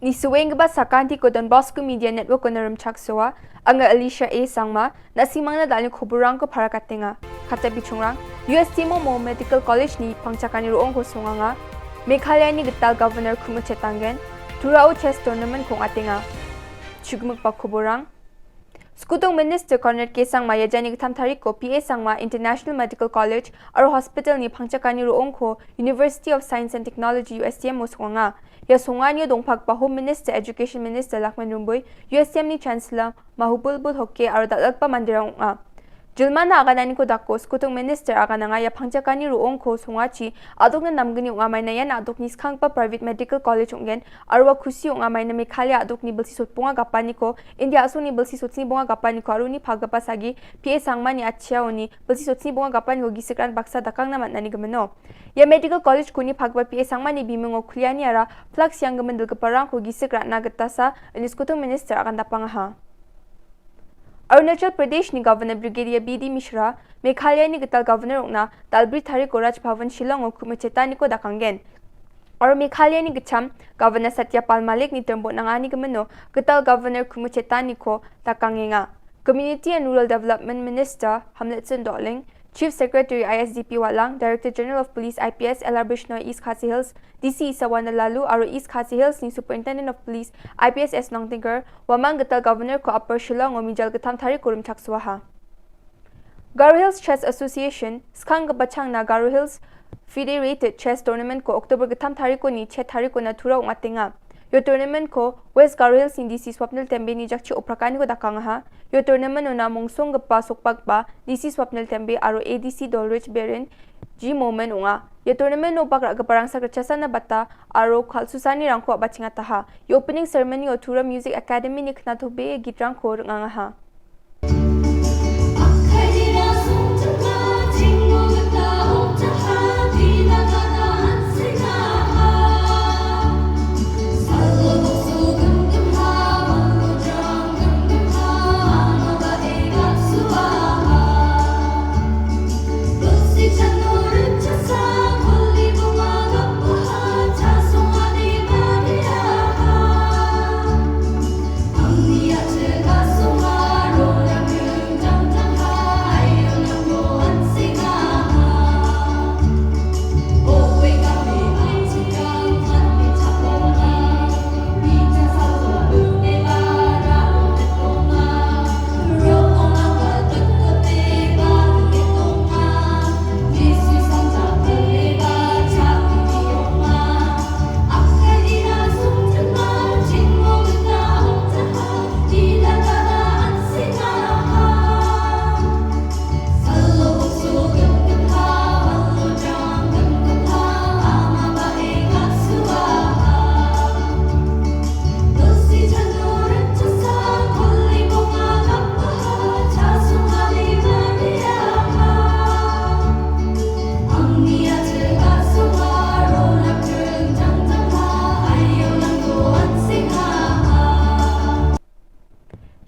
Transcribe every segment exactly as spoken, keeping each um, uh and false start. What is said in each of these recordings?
Nisuenggipa sakantiko Don Bosco Media Network-ona rimchaksoa. Anga Alicia A Sangma, na·simangna dal·ni koborrangko parakatenga. Kata bichongrang, U S T M-o Medical College-ni pangchakani ro·ongko songanga. Meghalayani gital Governor Khumut Chetanggen, Turao chess tournament-ko ong·atenga. Chugimikba koborrang. Skudong Minister Conrad K Sangma ia jani gittam tariko P A Sangma International Medical College aro Hospital-ni pangchakani ro·ongko University of Science and Technology, U S T M-o songanga. Ia songanio dongpakgipa Home Minister, Education Minister Lakman Rumboi, U S T M-ni Chancellor Mahbubul Hokke aro dal·dalgipa manderang ong·a. Jilmana agananiko dako Skudong Minister agananga ia pangchakani ro·ongko songachi a·dokna namgni ong·a, maina ian a·dokni skanggipa private medical college ong·gen aro ua kusi ong·a, maina Meghalaya a·dokni bilsi sotbonga gapaniko, India a·songni bilsi sotni bonga gapaniko aro uni pagipa sagi P A Sangmani a·chiaoni bilsi sotni bonga gapaniko gisik ran baksa dakangna man·ani gimino. Ia medical college-ko uni pagipa P A Sangmani bimingo kulianiara plak sianggimin dilgiparangko gisik ra·na gitasa, ine Skudong Minister agandapangaha. Arunachal Pradeshni Governor Brigadier B D Mishra, Meghalayani gital Governor ong·na dal bri tariko Raj Bhavan Shillongo Khumut Chetaniko dakanggen. Aro Meghalayani gittam Governor Satya Pal Malikni termbonangani gimino gital Governor Khumut Chetaniko dakangenga. Community and Rural Development Minister Hamletson Dohling, Chief Secretary I S D P Walang, Director General of Police I P S L R Bishnoi, East Khasi Hills D C Isawanda Lalu aro East Khasi Hills-ni Superintendent of Police I P S S Nongtingkar, uamang gital Governor-ko Upper Shillong-o mijal gittam tariko rimchaksoaha. Garo Hills Chess Association, skanggipa changna Garo Hills Federated Chess Tournament-ko October gittam tarikoni chet tarikona Turao ong·atenga. Ia tournament-ko West Garo Hills-ni D C Swapnil Tembe-ni jakchi oprakaniko dakangaha. Ia tournament-ona mongsonggipa sokbagipa D C Swapnil Tembe aro A D C Dolrich Beren G Momen ong·a. Ia tournament-o bak ra·giparang sakgitchasana bata aro kal·susanirangko a·bachengataha. Ia opening ceremony-o Tura Music Academy-ni knatobee gitrangko ring·angaha.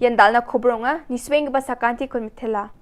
Ian dal·na koborong ong·a, nisuenggipa sakantikon mitela.